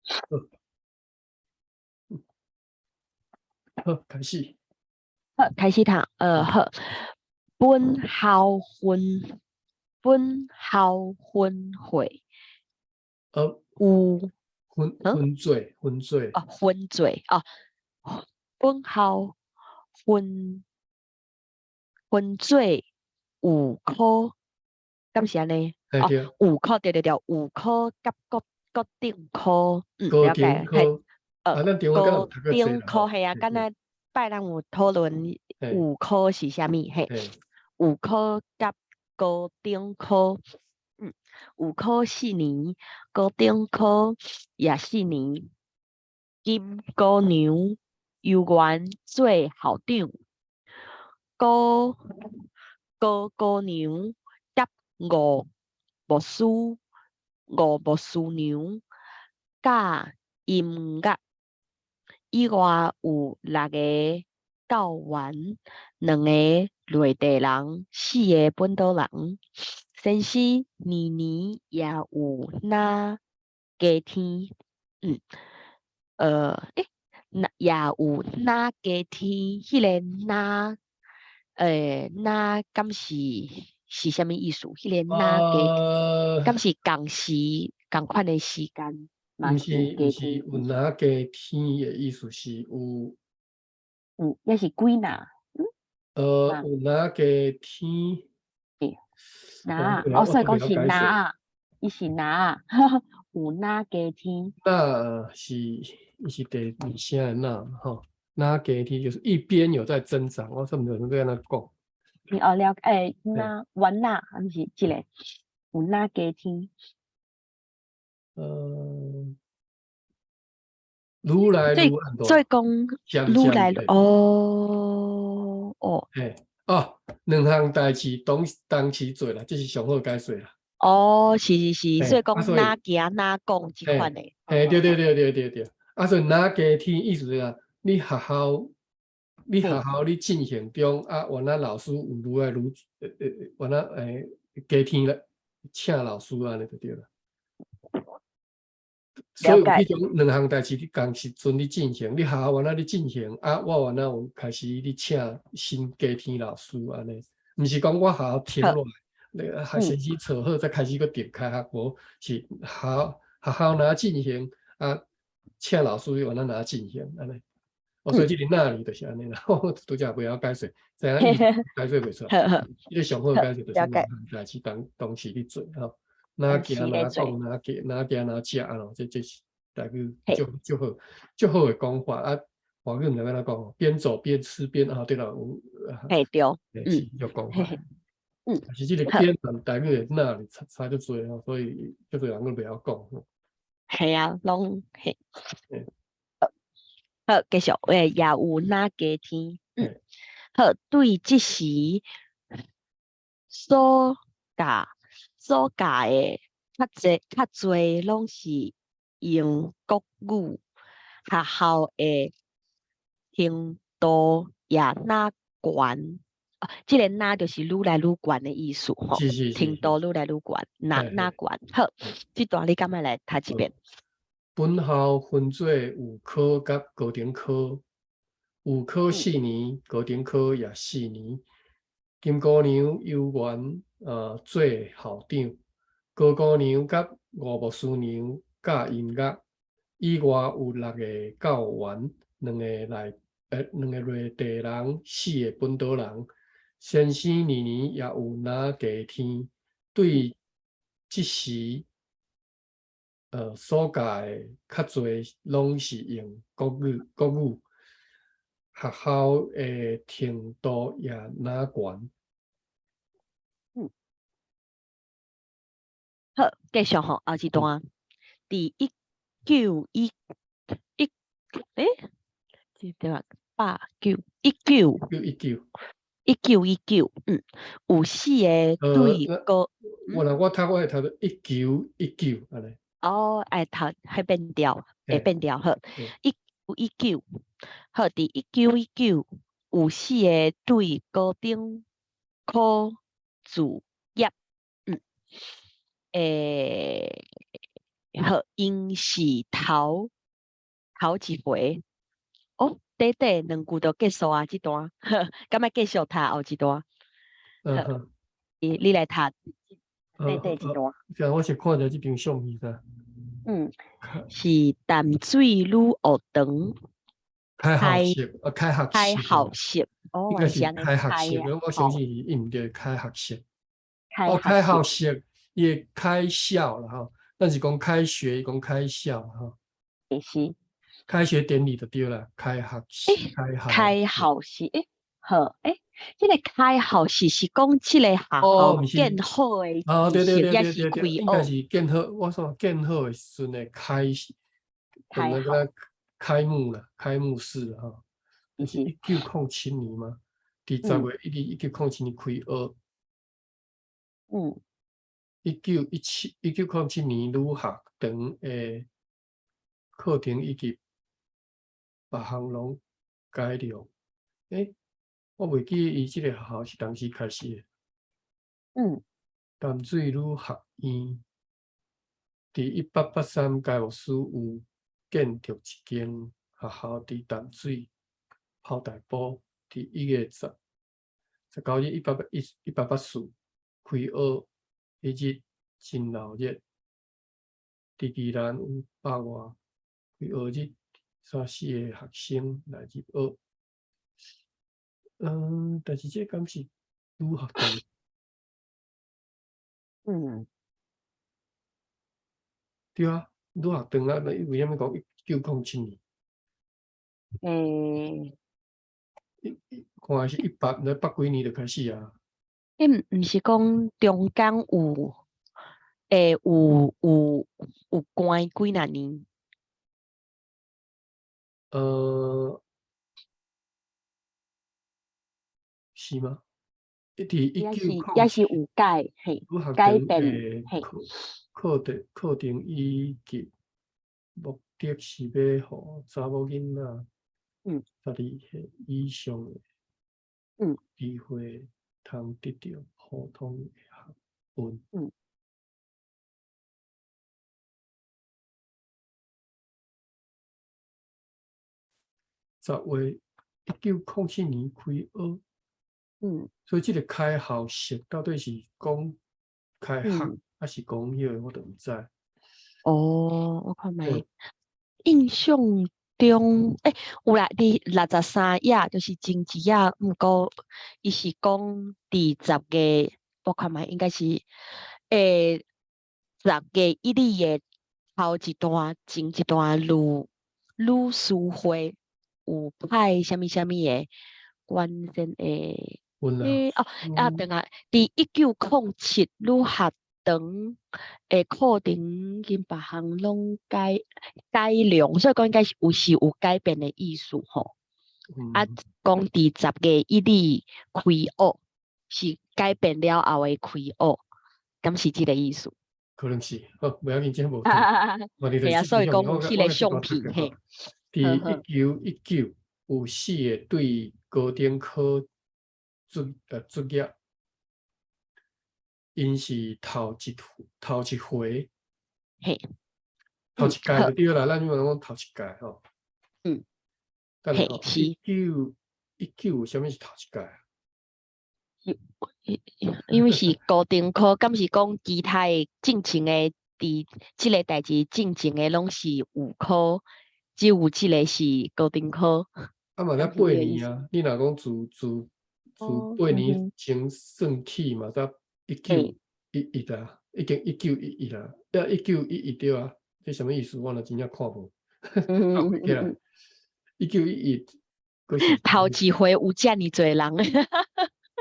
好，好，開始。好，開始讀。好，本校分會有分分做分做。哦，分做哦，本校分做有考，敢是按呢？哦，有考，對對對，有考佮高等科，高了解，等科，高等科係啊，敢若拜咱有討論有考是啥物？嘿，有考佮高等科，有考4年，高等科也四年。金姑娘猶原做校長，高高姑娘佮吳牧師娘教音樂，以外有六个教員，兩个內地人，四个本島人。先生年年也有若加添，欸，也有若加添，彼个若，若敢是啥物意思？彼个若加，敢是仝時仝款的時間？毋是毋是，有若加添的意思是有，有，抑是幾若？有若加添。若，哦，所以講是若，伊是若，有若加添。若是，伊是第二聲的若吼，若加添就是一邊有在增長，我煞毋知欲按怎講。哦，了解，若原若，毋是這个，有若加添。愈來愈所以講愈來哦哦。嘿，哦，兩項代誌同時做啦，這是上好解說啦。哦，是是是，所以講若行若講這款的。嘿，對對對對對對，啊，所以若加添意思是講，你學校你進行中啊，原來老師有愈來愈，原來加添了，請老師按呢就對啦。所以有彼種兩項代誌你仝時陣咧進行，你學校原來咧進行，啊，我原來有開始咧請新加添老師按呢，毋是講我學校停落來，還先去找好，再開始閣重開學，無是學校若進行，啊，請老師原來若進行按呢。哦，所以這个若字就是按呢啦，我拄才袂曉解說，知影意思解說袂出來。這个上好解說就是兩項代誌同時咧做吼。若行若講，若行若行若食咯，這是台語足足好足好的講法啊！華語毋知欲按怎講，邊走邊吃邊啊，對啦，有嘿對，是這講法。但是這个邊和台語的若字差足濟吼，所以足濟人閣袂曉講。係啊，攏嘿。好，繼續，也有若加添，好，對這時所教的較濟攏是用國語，學校的程度也若懸，這个若就是愈來愈懸的意思吼，程度愈來愈懸，若若懸。好，這段你敢愛來讀一遍？本校分做有考佮高等科，有考四年，高等科也四年。金姑娘猶原做校長，高姑娘佮吳牧師娘教音樂，以外有六个教員，兩個內地人，四个本島人。先生年年也有若加添，對這時所教的較濟攏是用國語，學校的程度也若懸。好，繼續吼，後一段。佇1911，欸？這對吧？八九一九。一九。1919，有四个對高。我若我讀我會讀做1919按呢。哦，愛讀，彼變調，會變調好。一九一九，好，佇一九一九有四个對高等科畢業，欸。好，𪜶是頭頭一回。哦，短短兩句就結束啊，這段，敢愛繼續讀後一段？你來讀短短一段。這我是看著這張相片的。是淡水女學堂開學式，啊，開學開學式，哦，應該是開學式，我相信伊毋對開學式。哦，開學式，伊會開校啦吼，咱是講開學，伊講開校吼。是。開學典禮就對啦，開學式，開學。開學式，欸，好，欸，這个開學式是講這个學校建好的哦，對對對對對，應該是建好，我說建好的時陣的開開學開幕啦，開幕式啦吼。是1907年嗎？佇10月1日，1907年開學。1907年女學堂的課程以及別項攏改良。欸，我袂記伊這個學校是當時開始的。淡水女學院佇1883，該牧師有建築一間學校佇淡水炮台埔，佇1月19日1884開學，彼日真鬧熱。佇宜蘭有百外開學日，三四个學生來入學。但是這敢是女學堂？對啊，女學堂啊，那為啥物講1907年？看來是一百那百幾年就開始啊。伊毋是講中間有，欸，有關幾若年？是嗎？佇一九也是有改，嘿，改變，嘿。課程以及目的是欲予查某囡仔，12歲以上的，機會通得著普通的學分。10月1907年開學。所以這個開學式到底是講開學，還是講彼个，我都毋知。哦，我看覓。印象中，欸，有啦，佇63頁，就是前一頁，毋過伊是講佇十月，我看覓應該是，欸，10月1日的頭一段，前一段女師會有派啥物啥物的關鍵的。欸，哦，啊，等下，佇1907女學堂的課程跟別項攏改良，所以講應該是有改變的意思吼。啊，講佇10月1日開學，是改變了後的開學，敢是這个意思？可能是，好，無要緊，這無。嘿啊，所以講有彼个相片嘿。佇1919有四个對高等考卒業，𪜶是頭一回，頭一屆就對啦，咱這擺講頭一屆吼。嘿，是。1919啥物是頭一屆啊？因為是高中考，敢是講其他的進前的，佇這个代誌進前的攏是有考，只有這个是高中考。啊嘛，才八年啊！你若講自8年前算起嘛，才1911啊，已經一九一一啊，啊1911對啊，這啥物意思？我若真正看無。1911，頭一回有遮爾濟人。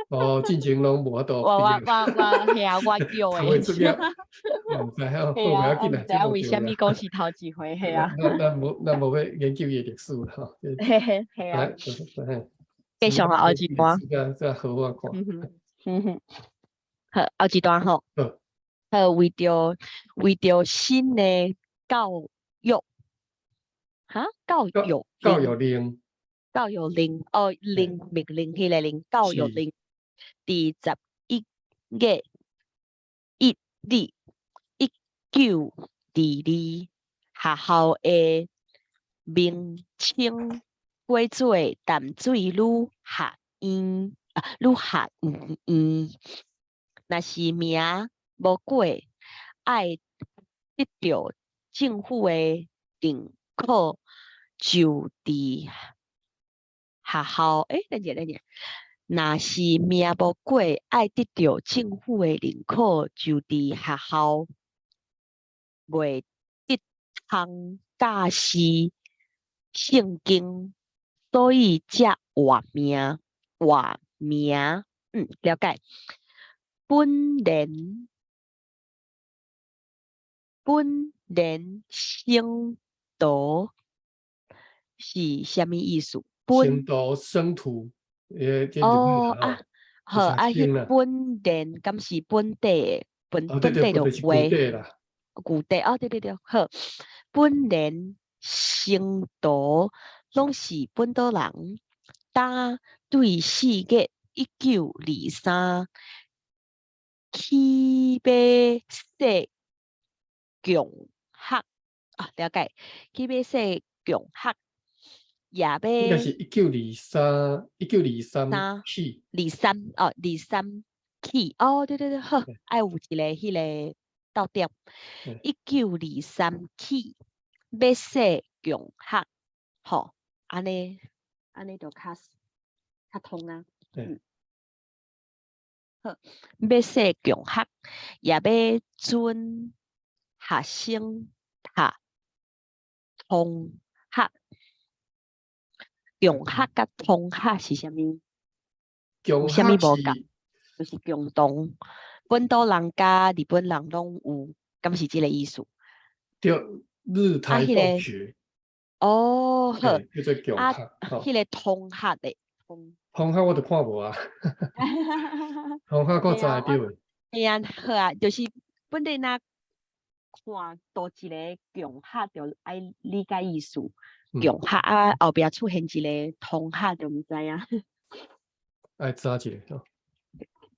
哦，進前攏無法度。我，嘿啊，我叫的。我毋知影，好，無要緊啦。毋知影為啥物講是頭一回，嘿啊。咱無欲研究伊的歷史吼。嘿嘿，嘿啊。繼續啊，後一段。這好我看。嗯哼，好，後一段吼。好，為著新的教育，哈？教育教育令。教育令，哦，令命令彼个令，教育令，佇11月1日，一九地理學校的名稱改做淡水女學院啊，女學院院。若是名無過，愛得著政府的認可，就佇學校。欸，等者等者，若是名無過，愛得著政府的認可，就佇學校袂得通教示聖經，所以才換名換名。了解。本連聖徒是啥物意思？聖徒生徒，哦啊，好啊，彼本連敢是本地的？本地的話，舊地哦，對對對，好。本連聖徒攏是本島人，打對4月1923起欲說共學啊，了解。起欲說共學，也欲應該是1923，1923起，二三哦，二三起哦，對對對，好，愛有一個彼個逗點。1923起欲說共學，吼，按呢按呢就較較通啊。好，欲說共學，也欲准學生讀通學。共學佮通學是啥物？有啥物無仝？就是共同，本島人佮日本人攏有，敢是這个意思？對，日台共學。哦，好，叫做共學。彼个通學的通。通學我都看無啊。通學我知對的。嘿啊，好啊，就是本地若看多一个共學，就愛理解意思。共學啊，後壁出現一个通學，就毋知影。愛查一下吼。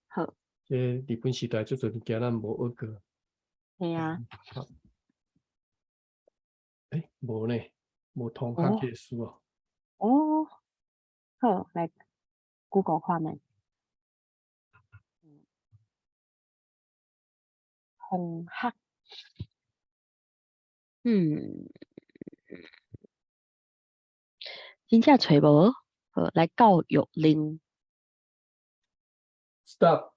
好。這日本時代足濟物件咱無學過。嘿啊。好。欸，無呢，無通學這個書哦。哦。好，來 Google 看覓。通學。真正揣無？好，來教育令。 Stop。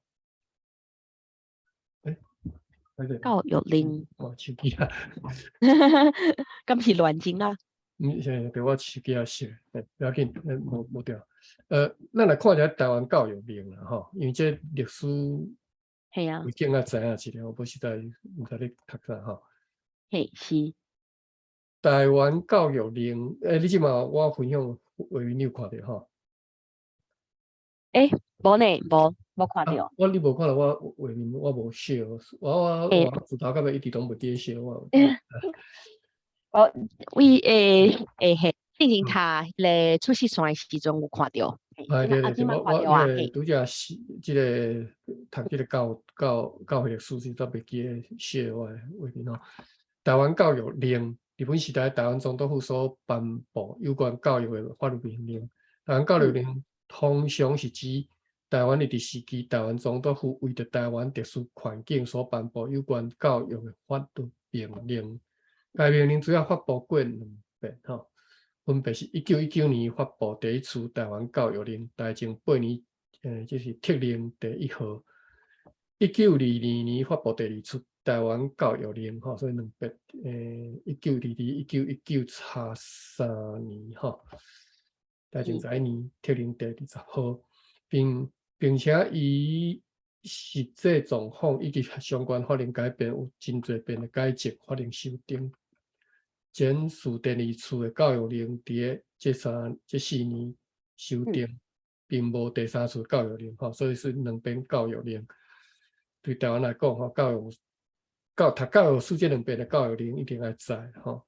欸，教育令。我手機啊。敢是亂整啊？毋是，對我手機仔熄，不要緊，無無著。咱來看一下台灣教育令啦，吼，因為這歷史背景愛知影一下，我無實在毋知咧讀啥吼。嘿，是。台灣教育令，欸，你這馬我分享畫面，你有看著吼？欸，無呢，無，無看著。我你無看著我畫面，我無 share，我自頭到尾一直攏袂記得 share 我。我為欸嘿，進前讀彼个出世線的時陣有看著。哎對對對，我拄則是這个讀這个教會歷史時，才袂記得 share 我的畫面吼。台灣教育令，日本時代台灣總督府所頒布有關教育的法律命令。台灣教育令通常是指台灣日治時期台灣總督府為著台灣特殊環境所頒布有關教育的法律命令。該命令主要發布過兩遍，吼，分別是1919年發布第一次台灣教育令，大正8年，這是特令第一號。1922年發布第二次台灣教育令，吼，所以兩遍，1922、1919差3年，吼。大正11年特令第20號，並且依實際狀況以及相關法令改變，有真濟遍的改正法令修訂。前述第二次的教育令，佇這這4年修訂，並無第三次教育令，吼，所以是兩遍教育令。對台灣來講，吼，教育教讀教育史這兩遍的教育令一定愛知，吼。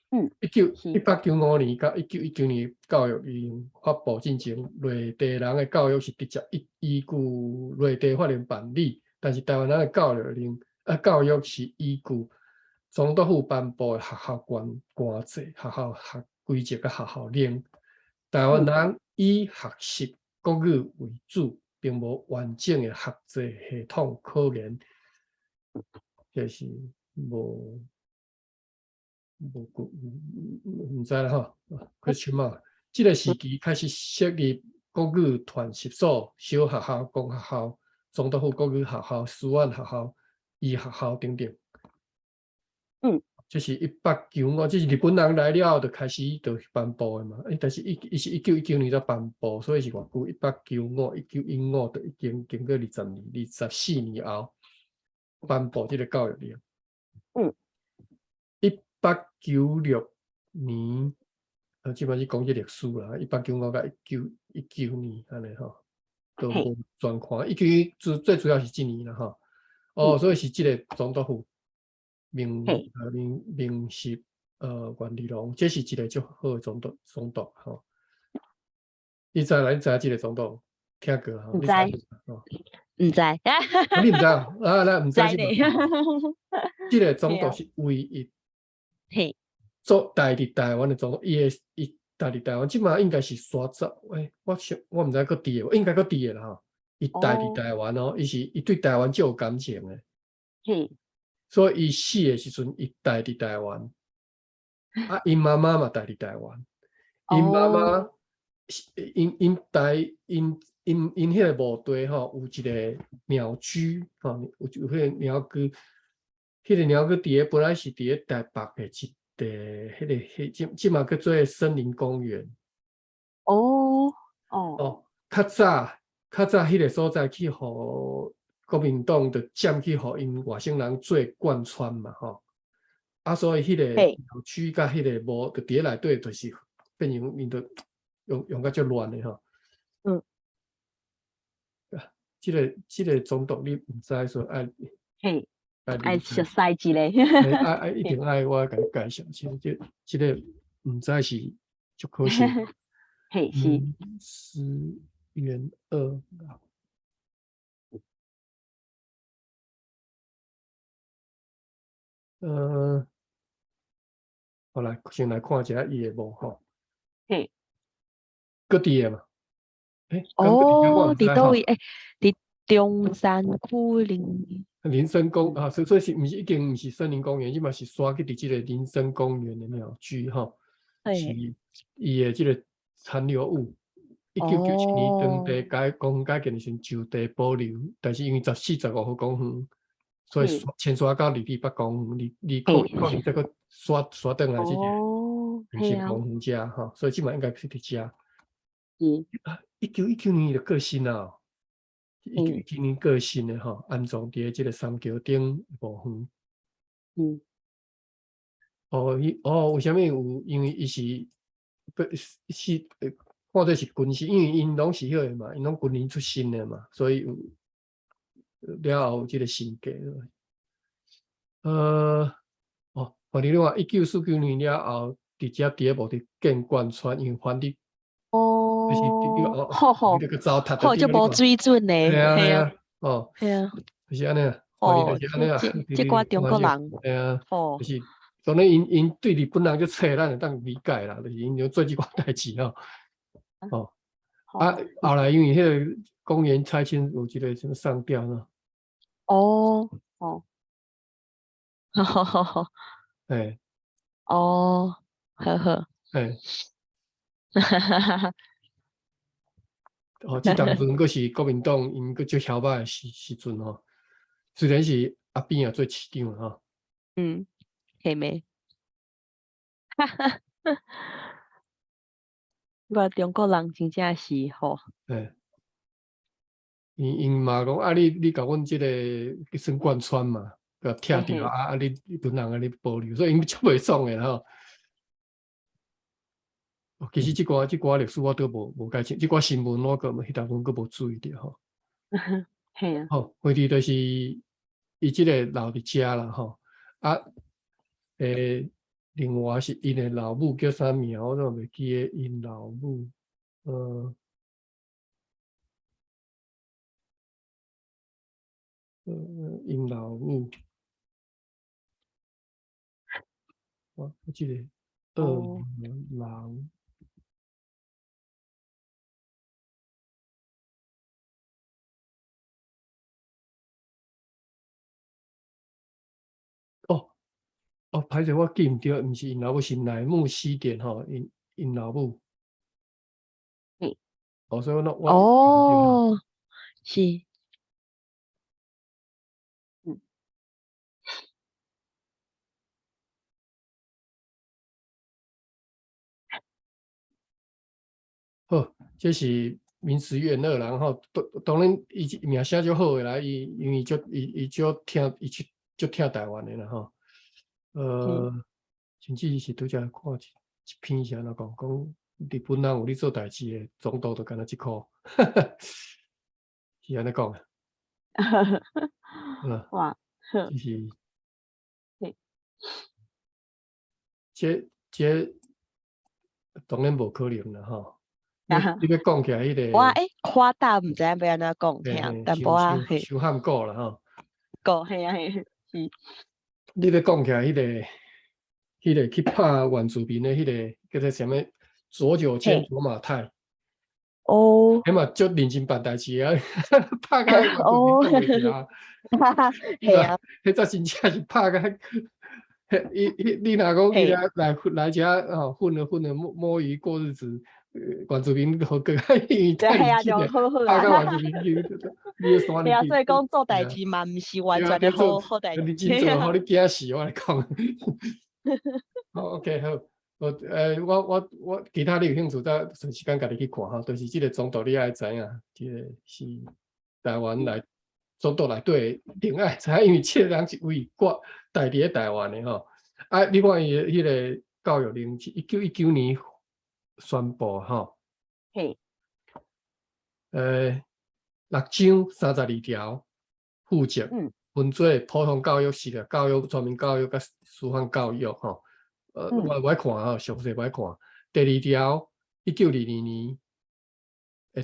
1895年佮1919年教育令發布進前，內地人的教育是直接依據內地法令辦理，但是台灣人的教育令啊，教育是依據總督府頒布的學校官制、學校學規則佮學校令，台灣人以學習國語為主，並無完整的學制系統可言，這是無無毋知啦吼。Question mark，這个時期開始設立國語傳習所、小學校、公學校、總督府國語學校、師範學校、醫學校等等。這是1895，這是日本人來了後就開始就頒布的嘛。但是伊是1919年才頒布，所以是偌久？1895、1915，就已經經過20年、24年後頒布這个教育令。1896年，這擺是講這歷史啦。1895佮1919年按呢吼，都無專看。一九最主要是這年啦吼。哦，所以是這个總督府。明實袁二郎，這是一个足好的總督吼。你知啦？你知影這个總督聽過吼？毋知，毋知。啊，你毋知啊？啊，咱毋知是。這个總督是唯一做待佇台灣的總督，伊的伊待佇台灣，這馬應該是徙走。欸，我想我毋知閣佇個無，應該閣佇個啦吼。伊待佇台灣哦，伊是伊對台灣足有感情的。所以伊死的時陣，伊待佇台灣。啊，𪜶媽媽嘛待佇台灣。𪜶媽媽，𪜶台𪜶彼个墓地吼，有一个鳥居吼，有彼个鳥居，彼个鳥居佇咧本來是佇咧台北的一個，彼个彼這馬叫做森林公園。哦，較早彼个所在去予國民黨就佔去予𪜶外省人做貫穿嘛吼，啊，所以彼个鳥居佮彼个墓就佇咧內底，就是變成𪜶就用甲足亂的吼。啊，這个總督你毋知說愛愛熟悉一下。愛一定愛我共你介紹，其實這個毋知是足可惜。嘿，是。思源二。好來，先來看一下伊的墓吼。閣佇个嘛？欸，哦，佇佗位？欸，佇中山區林林森公啊，所以是毋是已經毋是森林公園，這馬是徙去佇這个林森公園的鳥居吼，是伊的這个殘留物。1997年當地改公園改建的時陣就地保留，但是因為14、15號公園，所以遷徙到2.8公里，2010年再閣徙轉來這个林森公園遮吼，所以這馬應該是佇遮。啊，1919年就過身啊！1919年過身的吼，安葬佇咧這个三橋頂墓園。哦，伊哦，為啥物有？因為伊是是看做是軍事，因為𪜶攏是彼个嘛，𪜶攏軍人出身的嘛，所以有了後有這个性格。哦，反正你看，1949年了後，直接佇咧墓地建貫穿，因為反正哦，好好，好就無水準的，嘿啊嘿啊，哦，嘿啊，就是按呢，哦，就是按呢啊，這寡中國人，嘿啊，就是當然𪜶對日本人足冊，咱會當理解啦，就是𪜶就做這寡代誌吼，哦，啊，後來因為彼个公園拆遷有一个什麼上吊呢？哦哦，好好好，嘿，哦，好好，嘿。哈哈哈哈。哦，這當陣閣是國民黨𪜶閣足囂擺的時陣吼，雖然是阿扁也做市長吼。嗯，係咩？哈哈，我中國人真正是吼。嘿。𪜶嘛講啊，你共阮這个算貫穿嘛，共拆掉啊啊！你日本人按呢保留，所以𪜶足袂爽的吼。其實這寡歷史我都無解清，這寡新聞我閣彼當陣閣無注意著吼。嘿啊。吼，反正就是伊這个留佇遮啦吼。啊，另外是𪜶的老母叫啥名，我怎袂記得𪜶老母，𪜶老母。我這个二人。哦哦，歹勢我記毋著，毋是𪜶老母，是乃木希典吼，𪜶老母。哦，所以我哦，是。好，這是明石元二郎吼，當然伊名聲足好的啦，伊因為足伊伊足疼伊足足疼台灣的啦吼。甚至是拄才看一篇是按怎講，講日本人有咧做代誌的總督就干焦這箍，是按呢講的。哇，這是，這當然無可能啦吼。你欲講起來彼個，哇，欸，誇大毋知影欲按怎講，聽淡薄仔嘿。傷罕古啦吼。古嘿啊嘿，是。你欲講起來彼個去拍原住民的彼個叫做啥物？佐久間左馬太。哦。彼嘛足認真辦代誌啊，拍甲原住民講袂起啊。嘿啊。彼才真正是拍甲，伊伊你若講伊來來來遮吼，混了混了摸摸魚過日子。原住民好閣較因為太認真咧，拍甲原住民去，你對啊，所以講做代誌嘛，毋是完全的好好代誌。你真做好，你驚死我來講。好，OK，好，我其他你有興趣，再找時間家己去看吼。就是這個總督你愛知影，這個是台灣來總督內底一定愛知影，因為這個人是為國代佇咧台灣的吼。啊，你看伊的彼個教育令是1919年宣布吼，嘿，六章32條附則，分做普通教育、私立教育、全民教育佮師範教育吼。我無愛看吼，詳細無愛看。第二條，1922年，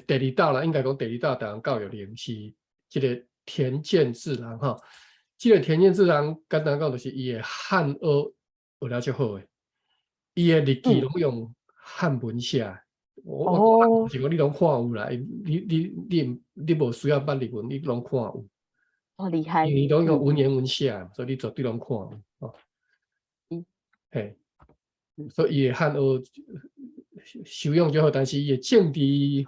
第二道啦，應該講第二道台灣教育令是這個田健治郎吼。這個田健治郎簡單講就是伊的漢學學了足好的，伊的日記攏用漢文寫，我是講你攏看有啦，你無需要捌日文，你攏看有。哦，厲害！因為攏用文言文寫，所以你絕對攏看有。哦，嘿，所以伊的漢學修養足好，但是伊的政治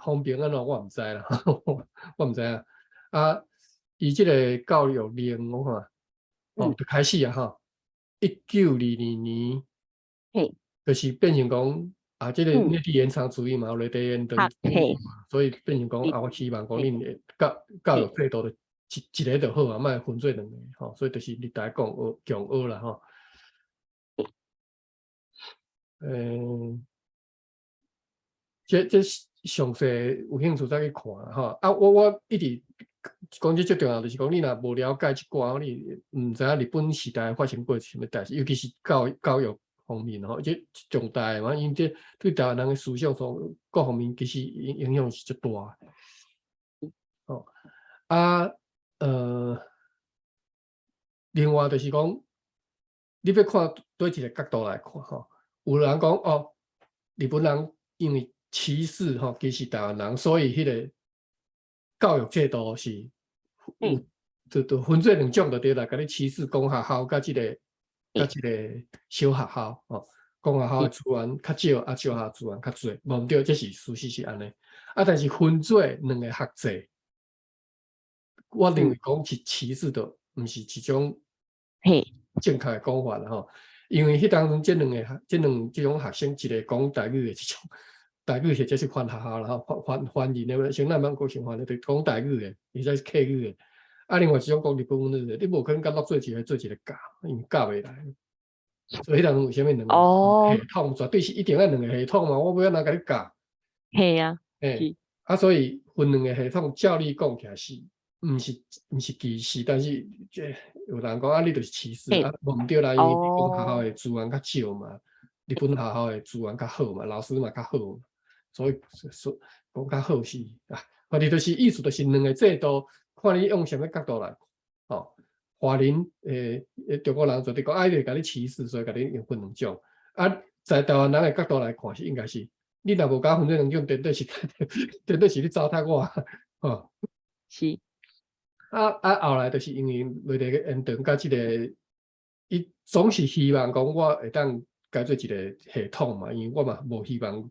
方面按怎我毋知啦，我毋知影。啊，伊這個教育令我看，哦，就開始啊吼，1922年，就是變成講。啊，這個內地延長主義嘛，內地延長主義嘛，所以變成講啊，我希望講恁的教育制度就一個就好啊，莫分做兩個吼，所以就是日台共學共學啦吼。這詳細有興趣再去看吼。啊，我一直講這足重要，就是講你若無了解這寡，你毋知影日本時代發生過啥物代誌，尤其是教育方面吼，這重大的嘛，因為這對台灣人的思想上各方面其實影響是足大的。哦，啊，另外就是講，你欲看對一個角度來看吼，有人講哦，日本人因為歧視吼，歧視台灣人，所以彼個教育制度是有就分做兩種就對啦，共你歧視公學校佮這個。佮這個小學校吼，公學校的資源較少，啊，小學校資源較濟，無毋對，這是事實是按呢。啊，但是分做兩個學制，我認為講是歧視的，毋是一種正確的講法啦吼。因為彼當陣這兩個這兩這種學生，一個講台語的這種台語或者是番學校啦吼，番番人的，像咱們國姓番的，就講台語的，或者是客語的。啊，另外一種講日本文的，你無可能共摞做一個做一個教，因為教袂來。所以彼當陣為啥物兩個系統，絕對是一定愛兩個系統嘛，我欲按怎共你教？嘿啊，欸，啊，所以分兩個系統，照理講起來是，毋是歧視，但是這有人講啊，你就是歧視啊，無毋對啦，因為日本學校的資源較少嘛，日本學校的資源較好嘛，老師嘛較好，所以說講較好是啊，反正就是意思就是兩個制度。看你用啥物角度來，吼，華人中國人就佇講，啊，伊會共你歧視，所以共你用分兩種。啊，在台灣人的角度來看，是應該是，你若無共我分做兩種，顛倒是顛倒是你糟蹋我，吼。是。啊啊，後來就是因為內地的延長佮這个，伊總是希望講我會當改做一個系統嘛，因為我嘛無希望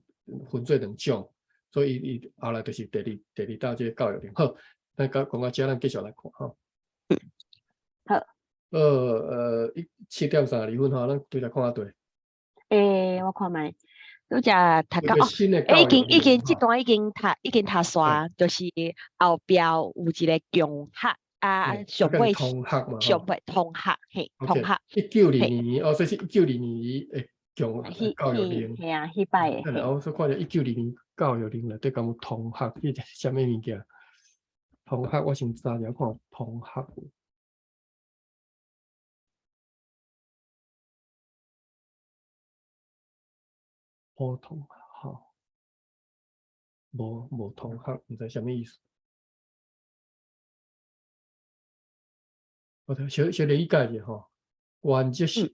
分做兩種，所以伊後來就是第二道這个教育令。好，咱講講到這，咱繼續來看吼。好。7點32分吼，咱對來看下對。欸，我看覓，拄則讀到哦，欸，已經已經這段已經讀已經讀煞，就是後壁有一個共學啊，上尾上尾通學，嘿，通學。1922年哦，這是一九二二年的共教育令。嘿啊，彼擺的。我說看著一九二二教育令內底敢有通學，彼個啥物物件？通學我先查一下看通學。普通學，無通學，毋知啥物意思。我小小理解者吼，原則是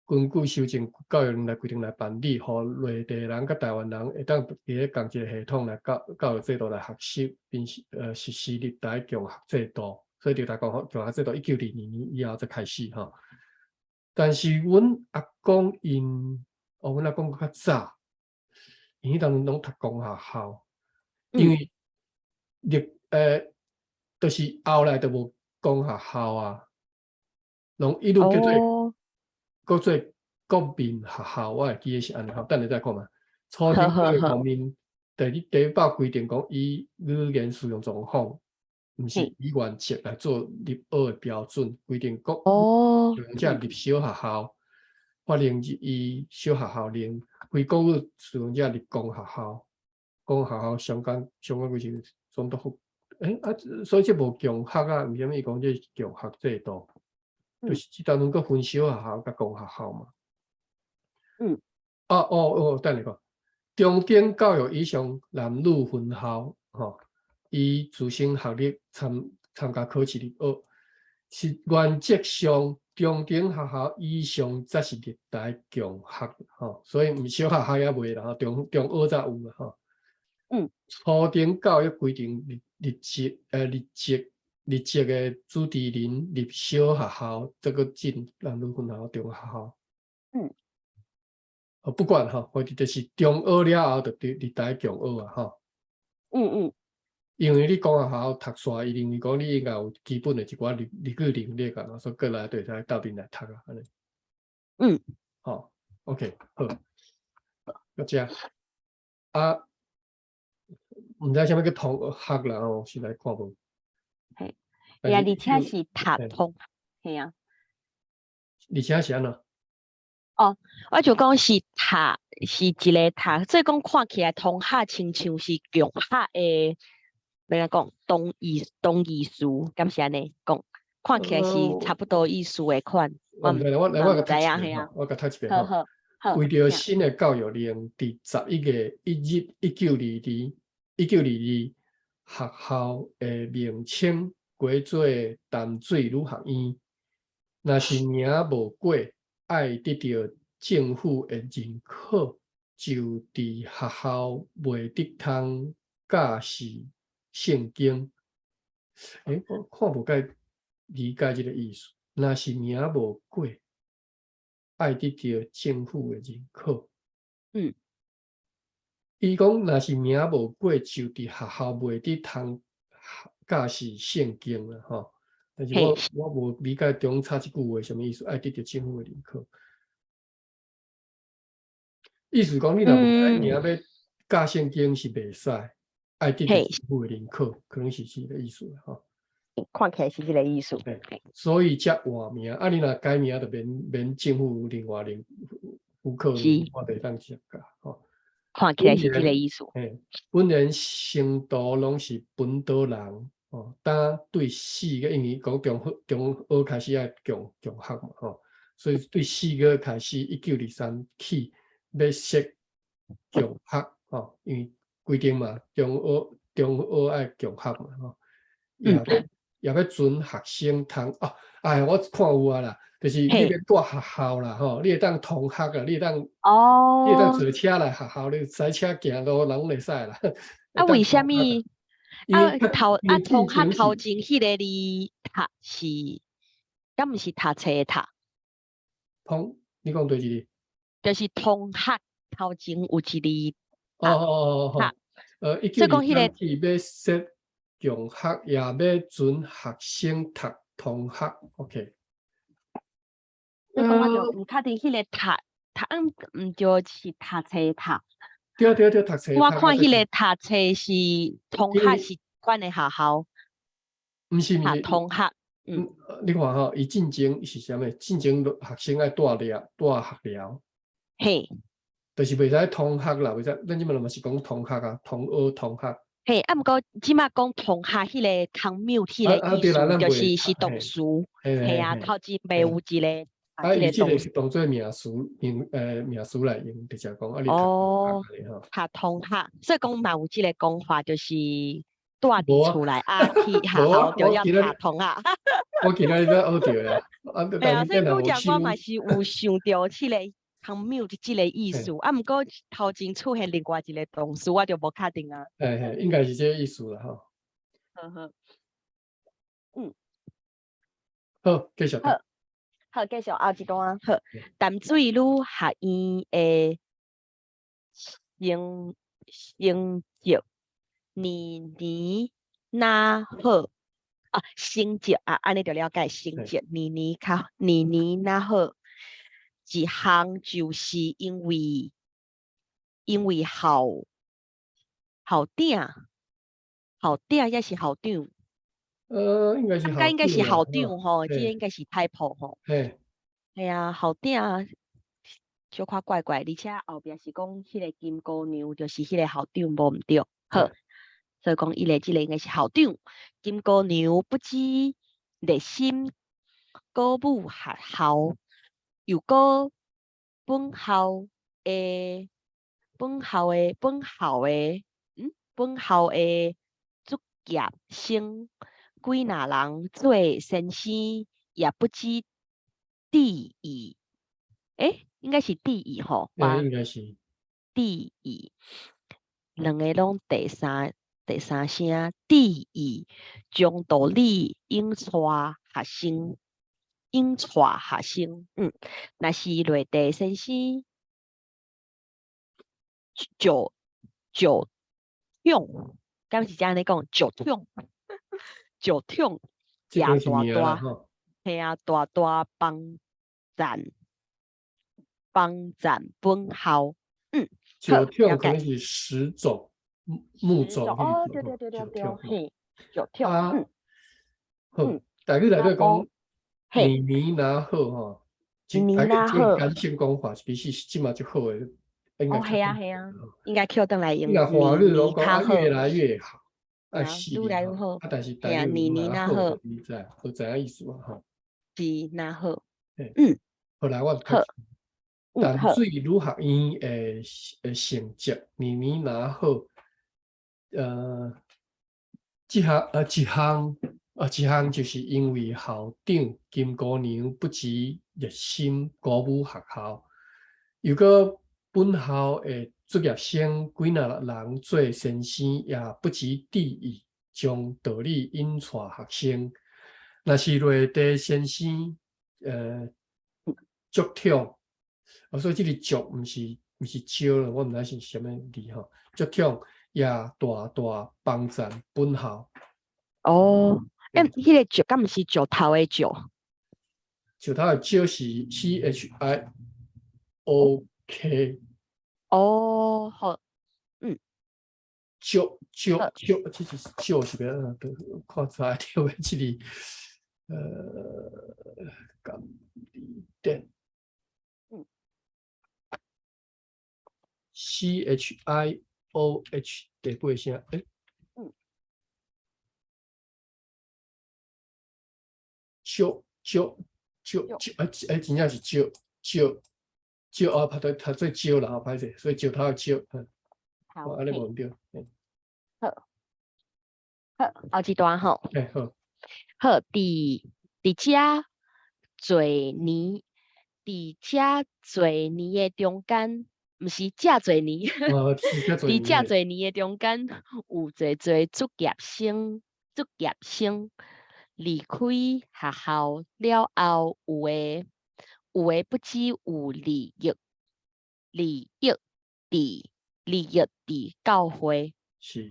根據修正教育令來規定來辦理，予內地人佮台灣人會當佇咧仝一個系統來教育制度來學習，並實施入台共學制度。所以佇台共學制度1922年以後才開始吼。但是阮阿公𪜶，哦，阮阿公較早，𪜶彼當陣攏讀公學校，因為入就是後來就無公學校啊，攏一路叫做閣做國民學校，我會記得是按呢吼，等下再看覓。初等教育方面，第一擺規定講以語言使用狀況，毋是以原則來做入學的標準，規定國語使用者入小學校，法令以小學校令，非國語使用者入公學校，公學校相關相關規定總督府，欸啊，所以這無共學啊，為啥物伊講這是共學制度？就是這當陣閣分小學校佮公學校嘛。哦哦哦，等下講，中等教育以上男女分校，吼，以自身學歷參加考試入學，是原則上中等學校以上才是入台共學，吼，所以毋小學校猶未啦，中學才有啦，吼。初等教育規定入籍的主持人入小學校，這個進男女分校中學校。哦，不管吼，反正就是中學了後就入台共學啊，吼。因為你公學校讀煞，伊認為講你應該有基本的一寡日語能力啊，所以過來就會使鬥陣來讀啊，按呢。好，OK，好。到這。啊，毋知啥物叫通學啦吼，實在看無。嘿，啊，而且是讀通，嘿啊。而且是按怎？哦，我就講是讀，是一个讀，所以講看起來通學親像是共學的，欲按怎講，同義詞，敢是按呢講？看起來是差不多意思的款。我毋知，我來我共讀一遍，我共讀一遍吼。為著新的教育令，佇11月1日1922，學校的名稱改做淡水女學院。若是名無過，愛得著政府的認可，就佇學校袂得通教示聖經。欸，我看無介理解這个意思。若是名無過，愛得著政府的認可。伊講若是名無過，就佇學校袂得通教示聖經啦，吼。但是我無理解中插這句話啥物意思，愛得著政府的認可。意思講你若無改名欲教聖經是袂使，愛得著政府的認可，可能是這个意思吼。看起來是這个意思。所以才換名，啊，你若改名就免政府另外另許可，我就會當直接教吼。看起來是這个意思。本人成都攏是本島人，哦，當對4月，因為講中學開始愛共學嘛，吼，所以對4月開始，1923起欲設共學，吼，因為規定嘛，中學愛共學嘛，吼，也欲也欲准學生通哦，哎，我看有啊啦，就是你欲蹛學校啦吼，你會當通學啊，你會當坐車來學校，你駛車行路攏會使啦。啊，為啥物？啊頭啊通學頭前彼个字讀是，敢毋是讀冊的讀？通，你講佗一个？就是通學頭前有一字。哦哦哦哦，1923起欲設共學，也欲准學生讀通學，OK。你講我就毋確定彼个讀讀毋對是讀冊讀。對對對，讀冊。我看彼個讀冊是通學是款的學校。毋是毋是。通學，嗯。你看吼，伊進前是啥物？進前學生愛蹛寮蹛學寮。就是袂使通學啦，袂使。咱這擺嘛是講通學啊，通學通學。嘿，啊，毋過這擺講通學彼个 commute 彼個意思，就是是動詞。嘿啊，頭前袂有一个。啊，伊這个是當做名詞，名詞來用，直接講啊，你哦，讀通學，所以講嘛有這个講法，就是蹛佇厝內啊去學校就要讀通學。我今仔日才學著啊，對啊，所以拄才我嘛是有想著這個 commute 這个意思，啊，毋過頭前出現另外一个動詞，我就無確定啊。嘿嘿，應該是這个意思啦，吼。呵呵。嗯。好，繼續。好，好，繼續後一段。好，淡水女學院的成績年年若好，啊，成績啊，按呢就了解成績年年較年年若好，一項就是因為校長抑是校長？應該是。應該是校長吼，這個應該是 typo 吼。係啊，校長小可怪怪，而且後壁是講彼个金姑娘就是彼个校長無毋對，好，所以講伊个這个應該是校長。金姑娘不止熱心鼓舞學校，又閣本校的卒業生幾若人做先生，也不止第一，欸，應該是第一吼，應該是。第一，兩個攏第三聲，第一將道理引帶學生，引帶學生，若是內地先生，石石統，敢是按呢講？石統，石統，也大大，嘿啊，大大幫贊，幫贊本校，石統可能是石種，木種。哦，對對對對對，嘿，石統，好，台語內底講年年若好吼，年年若好，簡稱講法其實是這馬足好的。哦，係啊係啊，應該抾轉來用。那華語攏講越來越好，啊是，愈來愈好，啊但是係啊，年年若好，你知，都知影意思啊吼。是若好，嗯。後來我好。淡水女學院的成績年年若好，這項就是因為校長金姑娘不止熱心鼓舞學校，又閣本校的畢業生幾若人做先生，也不止第一，將道理引帶學生。若是內地先生，足統，啊，所以這个足毋是少了，我毋知是啥物字吼。足統也大大幫贊本校。哦，欸，彼个石敢毋是石頭的石？石頭的石是 CHIOK。哦，好，嗯。石石石，這是石是欲按怎看出來對的這个，甘點。CHIOH 第幾個聲？欸？石石石石，啊欸，真正是石石石啊，讀做石啦，歹勢，所以石頭的石，好，按呢無毋對。好，好，後一段吼。欸，好。好，佇遮濟年，佇遮濟年的中間，毋是遮濟年，哦，是遮濟佇遮年。濟年的中間，有濟濟卒業生，卒業生離開學校了後，有的不只有利益佇教會。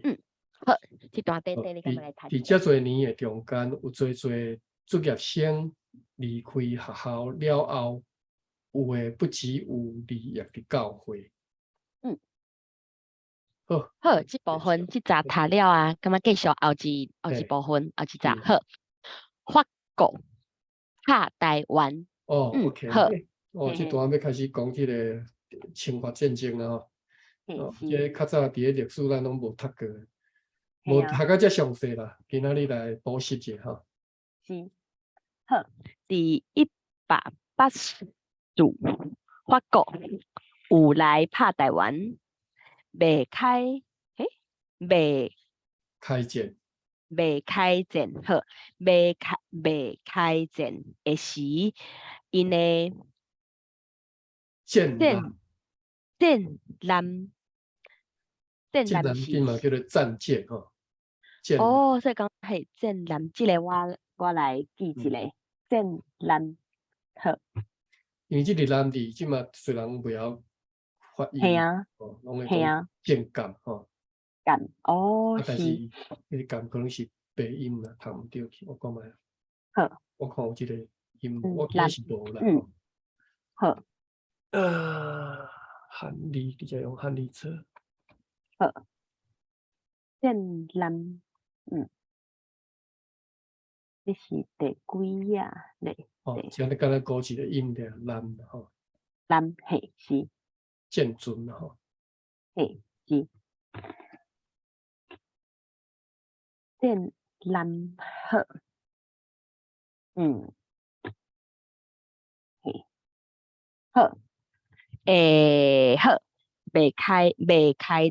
嗯，好，這段短短你敢欲來讀？佇遮濟年的中間，有濟濟卒業生離開學校了後，有的不只有利益佇教會。好。好，這部分這節讀了啊，感覺繼續後一部分，後一節好。法國拍台灣。哦，OK。好。哦，這段欲開始講這个侵華戰爭啊吼。哦，這較早佇咧歷史咱攏無讀過，無讀甲遮詳細啦。今仔日來補習者吼。是。好，佇1884，法國有來拍台灣，未開，未開戰，未開戰，好，未開戰的時，𪜶的戰戰艦，戰艦是嘛叫做戰艦吼。哦，所以講係戰艦，這个我來記一下，戰艦，好。因為這個艦字，這馬雖然袂曉發音，哦，攏會講戰艦吼。艦，哦，但是彼个艦可能是白音啦，讀毋著去，我看覓。好。我看有這個音，我記得是無啦。好。漢字直接用漢字做。好。戰艦，這是第幾頁咧？哦，這樣你敢若估一個音對，艦吼。艦，嘿，是。戰船吼。嘿，是。戰艦好。嘿。好。好，未開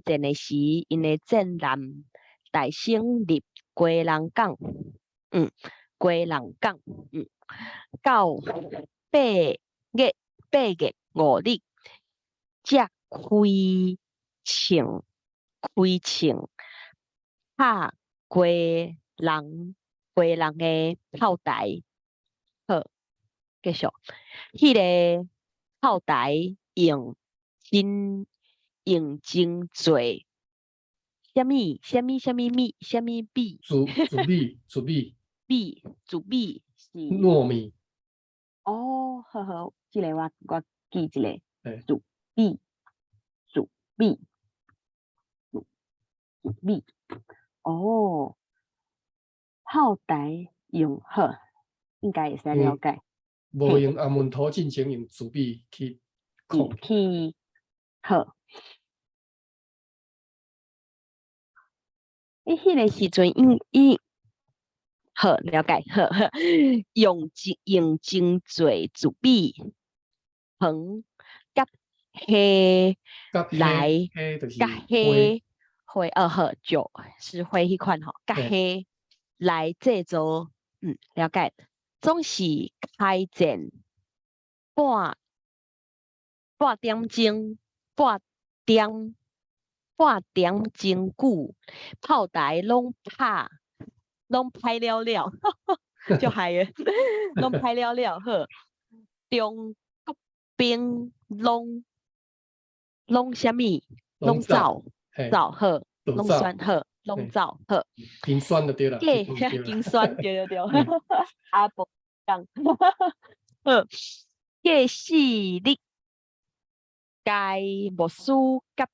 戰的時，𪜶的戰艦大升入基隆港，基隆港，到8月5日，才開槍拍基隆的炮台。好，繼續，彼个炮台用真濟，啥物啥物啥物米啥物米？粟米，粟米。米，粟米是。糯米。哦，好好，這个我記一下。粟米，粟米，粟米。哦，炮台用好，應該會使了解。無用阿門圖進前用粟米去控。去好。伊彼个時陣，伊好了解，好好用真濟粟米糖佮蝦來佮蝦花哦好，就是花彼款吼，佮蝦來製造，了解。總是開戰半點鐘，半點鐘久，炮台攏歹了了，足害的，攏歹了了。好，中國兵攏啥物？攏走走好，攏選好，攏走好。金選就對啦。金選對對對。阿婆講，好，過4日，該牧師佮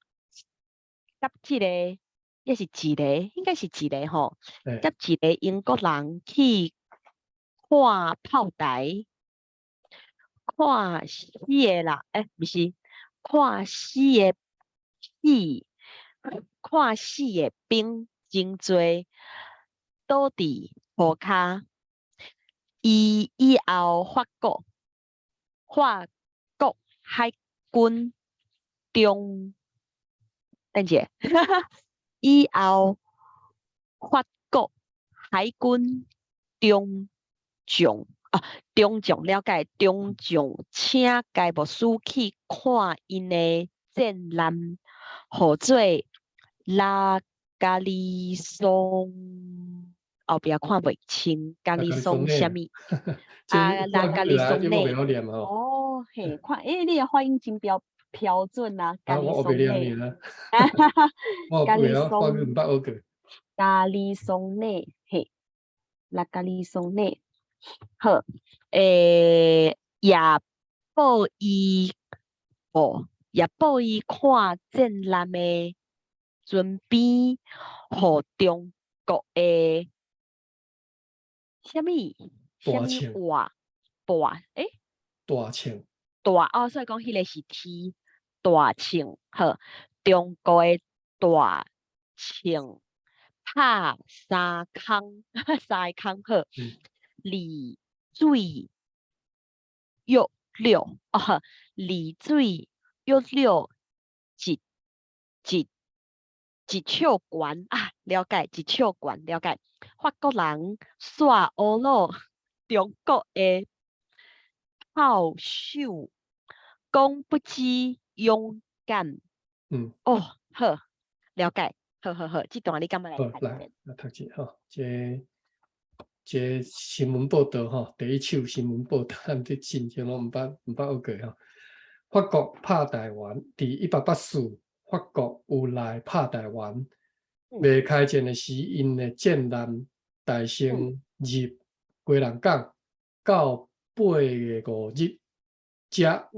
這个，抑是一个，應該是一个吼，佮一个英國人去看炮台，看死的人，毋是，看死的兵真濟，倒佇塗跤。伊以後法國海軍中，等者，以後法國海軍中將啊，中將了解，中將請該牧師去看𪜶的戰艦，號做拉加里松，後壁看袂清，加里松啥物？啊，拉加里松內。哦，嘿，看，欸，你的發音真標標準啊，加里松內。加里松。加里松內，嘿，拉加里松內。好，欸，也報伊，哦，也報伊看戰艦的船邊，予中國的啥物？啥物活大？欸？大銃。大哦，所以講彼个是 T 大銃，好，中國的大銃拍三空，三个空好。離水約略，哦，離水約略一一一尺懸啊，了解，一尺懸了解。法國人煞烏魯中國的炮手，講不知勇敢。哦，好，了解，好好好，這段你敢欲來好，來，來讀一吼，這這新聞報道吼，第一手新聞報道，咱佇進前攏毋捌學過吼。法國拍台灣，佇1884，法國有來拍台灣。未開戰的時，𪜶的戰艦大成入基隆港，到8月5日，才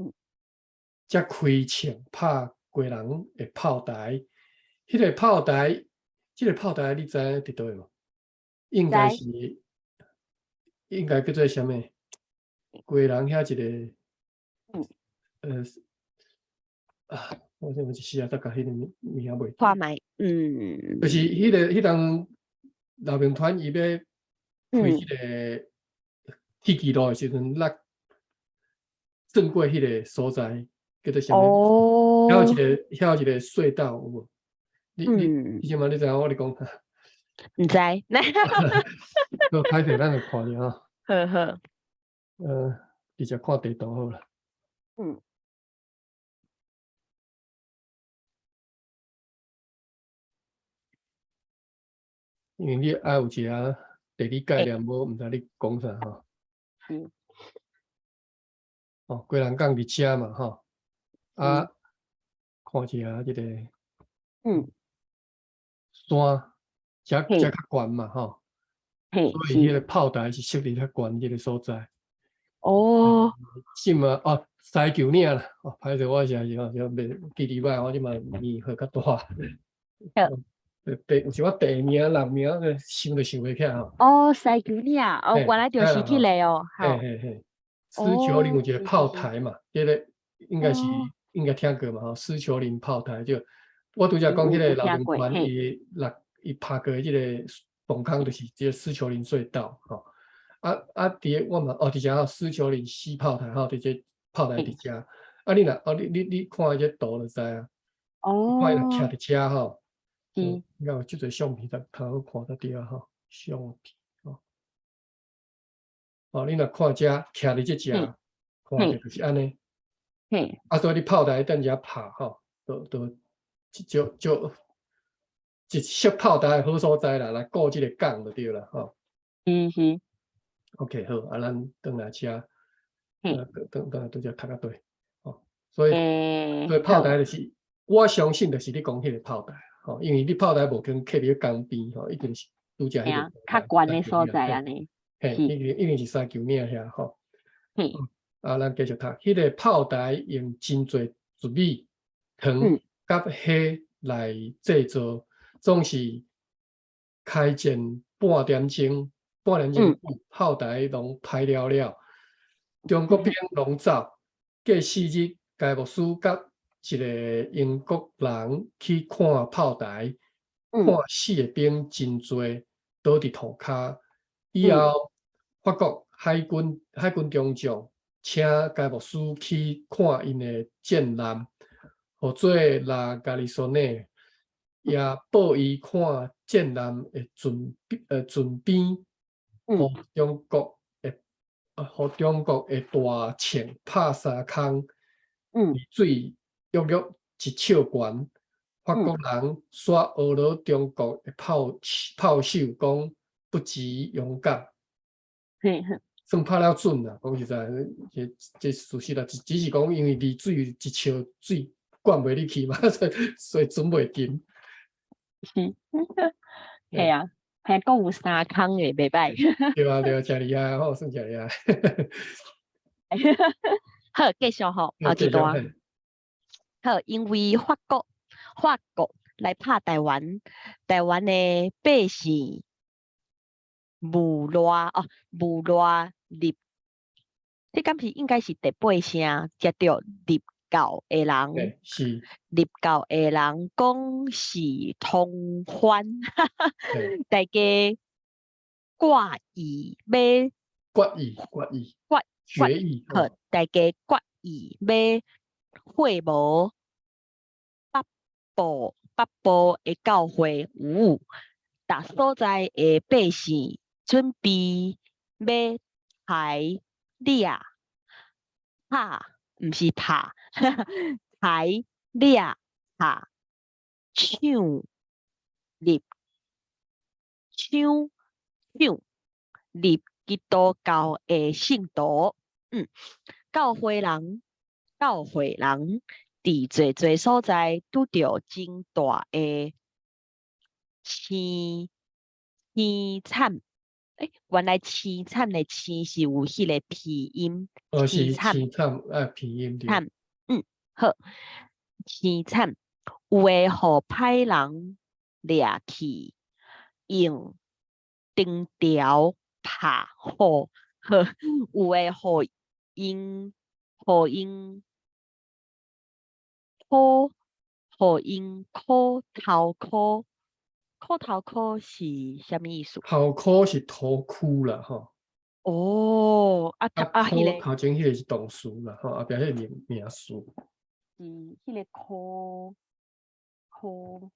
才開槍拍基隆的炮台。彼個炮台，這個炮台你知影佇佗位無？應該是應該叫做啥物？基隆遐一個，啊，我這一時啊，才共彼個名名袂記。看覓，嗯。就是彼個彼當老兵團伊欲開彼個鐵支路的時陣，咱轉過彼個所在，叫做啥物？哦。遐有一個遐有一個隧道有無？你你你這馬你知影我咧講啥？毋知。好，歹勢，咱就看著吼。好好。直接看地圖好啦。因為你愛有一個地理概念，無毋知你講啥吼。哦，基隆港佇遮嘛吼，啊，看一下這個山，遮遮較懸嘛吼，所以彼個炮台是設佇較懸這個所在。哦。這馬哦，獅丘嶺啦，哦，歹勢我實在是吼，袂記得歹，我這馬年歲較大。地有一寡地名、人名，想都想袂起來吼。哦，獅丘嶺，哦，原來就是彼個哦。嘿嘿嘿，獅丘嶺有一個炮台嘛，彼個應該是應該聽過嘛吼。獅丘嶺炮台就，我拄才講彼個老兵團伊落伊拍過這個崩空，就是這個獅丘嶺隧道吼。啊啊，佇個我嘛哦，佇遮吼，獅丘嶺西炮台吼，佇這炮台佇遮。啊，你若哦，你你你看這圖就知啊。哦。看伊若徛佇遮吼。應該有這濟相片，較好看得著吼。相片吼，哦，你若看遮徛佇這遮，看著就是按呢。啊，所以你炮台佇遮拍吼，就就就就一設炮台的好所在啦，來顧這個港就對啦吼。OK，好，啊，咱轉來遮，轉轉來拄才讀甲對，吼，所以所以炮台就是，我相信就是你講彼個炮台。吼，因為你炮台無可能徛佇江邊吼，一定是拄才彼個較懸的所在按呢。嘿，一定一定是獅丘嶺遐吼。啊，咱繼續讀，彼個炮台用真濟玉米、糖佮蝦來製造，總是開戰半點鐘，半點鐘炮台攏歹了了。中國兵攏走，過4日，該牧師佮一個英國人去看炮台，看死的兵真濟，倒佇塗跤。以後，法國海軍中將請該牧師去看𪜶的戰艦，號做拉加里松內，也報伊看戰艦的船船邊，予中國的，予中國的大銃拍三空，佇水約約一尺懸，法國人煞呵咾中國的炮炮手講不及勇敢，算拍了準啦。講實在，這這事實啦，只只是講因為離水一尺水灌袂入去嘛，所以所以準袂緊。是，嘿啊，還閣有三空的，袂歹。對啊對啊，誠厲害吼，算誠厲害。好，繼續吼，後一段。好，因為法國法國來拍台灣，台灣的百姓無賴哦，無賴入，這敢是應該是第八聲接著入教的人，是入教的人講是通番，大家決意欲決意決意決決意，好，大家決意欲廢無北部北部的教會有，逐所在的百姓準備欲抬掠拍，毋是拍，抬掠拍搶入搶搶入基督教的信徒，教會人教會人佇濟濟所在拄著真大的凄凄慘，欸，原來凄慘的凄是有彼个鼻音，哦，是凄慘凄慘啊，鼻音對。慘，好，凄慘，有的予歹人掠去，用長條拍吼，有的予𪜶予𪜶箍予𪜶箍頭箍，箍頭箍是啥物意思？頭箍是頭箍啦，吼。哦，啊啊，啊，彼个頭前彼个是動詞啦，吼，後壁彼個名名詞。是彼个箍箍，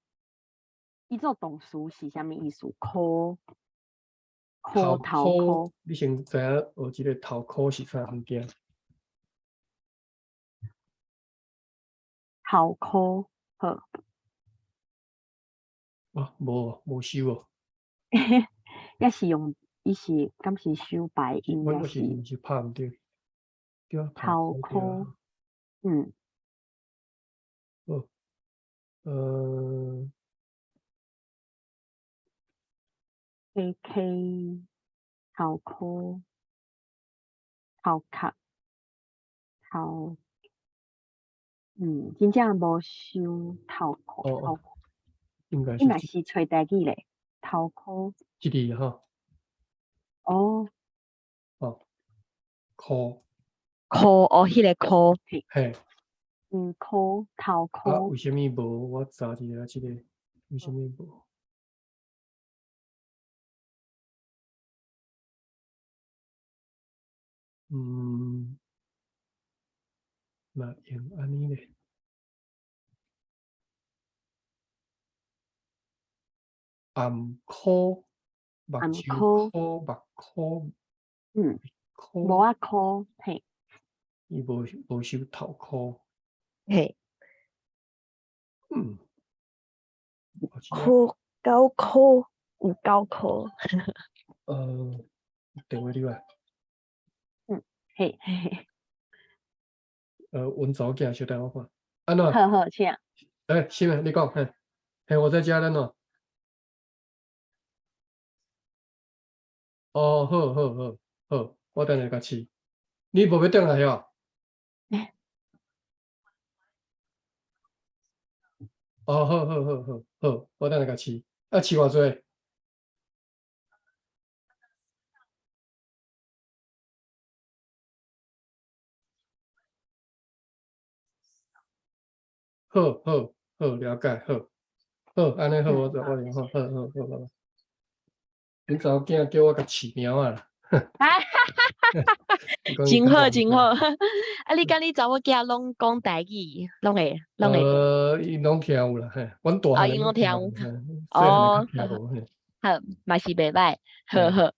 伊做動詞是啥物意思？箍箍頭頭箍，你先知影學這个頭箍是啥物件？頭箍，好。哇，無無收哦。抑是用，伊是敢是收白音，我抑是我是毋是拍毋對？對啊，頭頭箍對箍啊。，好，K K 頭箍頭殼頭，真正無收頭箍頭哦，應該伊若是是揣台語咧，頭箍。這個吼。哦。哦，箍。箍哦，彼个箍。嘿。箍頭啊，箍。為啥物無？我查一下這個，為啥物無？若用按呢咧？暗箍，目暗睭箍。箍，目箍。箍。無啊箍，嘿。伊無無收頭箍。嘿。箍九箍，有九箍。電話入來。嘿嘿嘿。阮查某囝小等我看，按怎？好好，請。欸，啥物？你講，嘿，嘿，我在家咧喏。哦，好好好好，我等下共飼。你無欲轉來哦？哦，好好好好好，我等下共飼。啊，飼偌濟？好好好，了解，好，好，按呢好，我就我就好，好好好，拜拜。阮查某囝叫我共飼貓仔啦。真好真好，啊，你佮你查某囝攏講台語，攏會攏會。𪜶攏聽有啦，嘿，阮大漢哦，𪜶攏聽有。哦，好，嘛是袂䆀，好好。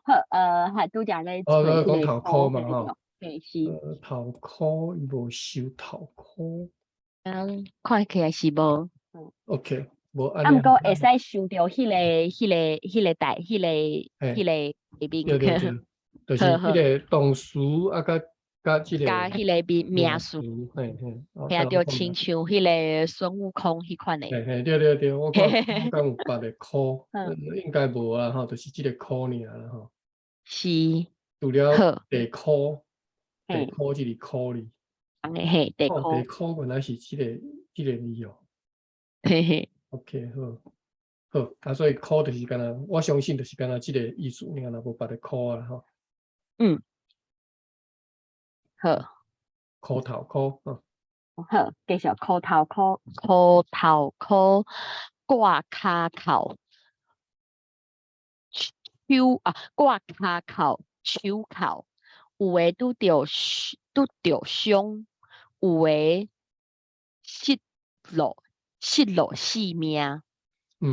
好，係拄才咧哦，揣彼講頭個箍嘛吼，嘿是。頭箍伊無收頭箍。嗯，看起來是無。 OK，無啊，按呢。毋過會使想著彼個代，彼個彼個名。對對對，就是彼個動詞啊，佮佮這個佮彼個名名詞。嘿嘿。嘿啊，就親像彼個孫悟空彼款的。嘿嘿，對對對，我看我敢有別个箍，應該無啊吼，就是這個箍爾啦吼。是。除了地箍，地箍這個箍字。嘿，地箍。地箍原來是這個字哦。嘿嘿。 OK，好，好，啊，所以箍就是敢若，我相信就是敢若這個意思爾啦，無別个箍啊吼。嗯。好。箍頭箍，嗯。好，繼續箍頭箍，箍頭箍，掛跤扣，手啊，掛跤扣，手銬，有的拄著傷，有的失落性命，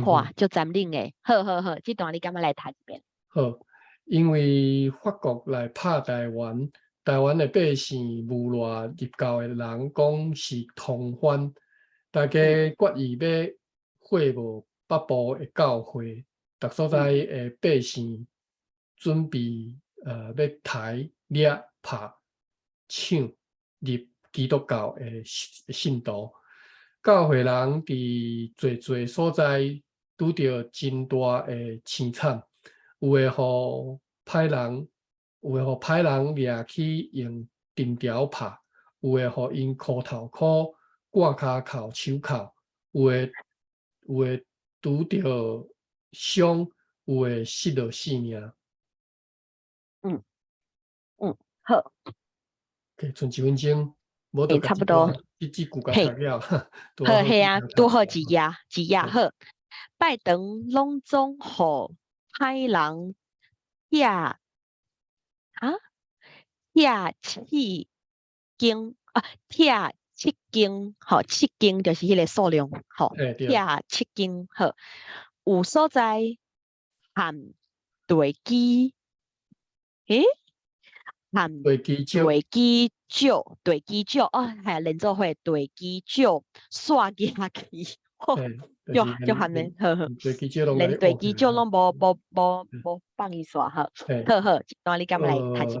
哇，足殘忍的。好好好，這段你敢欲來讀一遍？好，因為法國來拍台灣，台灣的百姓無賴入教的人講是通番，大家決意欲會幕北部的教會，逐所在的百姓準備欲刣、掠、拍、搶入基督教的信徒。教會人佇濟濟所在拄著真大的凄慘，有的予歹人掠去用藤條拍，有的予𪜶箍頭箍、掛跤扣、手銬，有的拄著傷，有的失落性命。嗯，嗯，好。 OK，賰一分鐘，無就差不多。這這句共讀了。好，嘿啊，拄好一頁，一頁好。拜堂攏總予歹人拆啊，拆七間啊，拆七間，吼，七間就是彼個數量，吼，拆七間好。有所在含地基，欸？含地基石，地基石，地基石，哦，係連做伙地基石煞夯去，就就含的，好好，連地基石攏無放伊煞，好，好好，這段你敢欲來讀一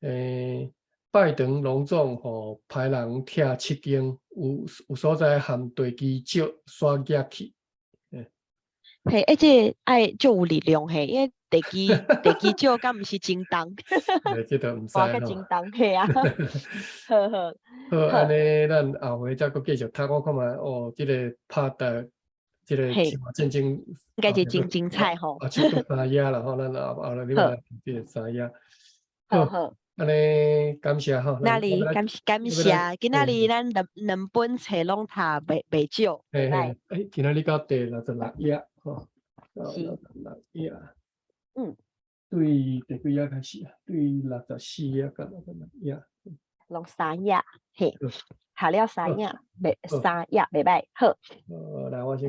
遍？拜堂攏總予歹人拆七間，有所在含地基石煞夯去。嘿，欸，這個愛足有力量嘿，因為地基石敢毋是真重？這都毋知吼。真重，嘿啊。好好。好，按呢，咱後回再閣繼續讀，我看覓哦，這個拍的，這個戰爭應該是真精彩吼。啊，七個三頁啦吼，咱後來你來這個三頁。好好。按呢，感謝吼。那裡感感謝，今仔日咱兩本冊攏讀袂少。嘿嘿，欸，今仔日到第66頁吼。是。六十六頁。嗯。對第幾頁開始啊？對64頁到66頁。攏三頁，嘿，下了三頁，袂三頁袂䆀，好。來，我先。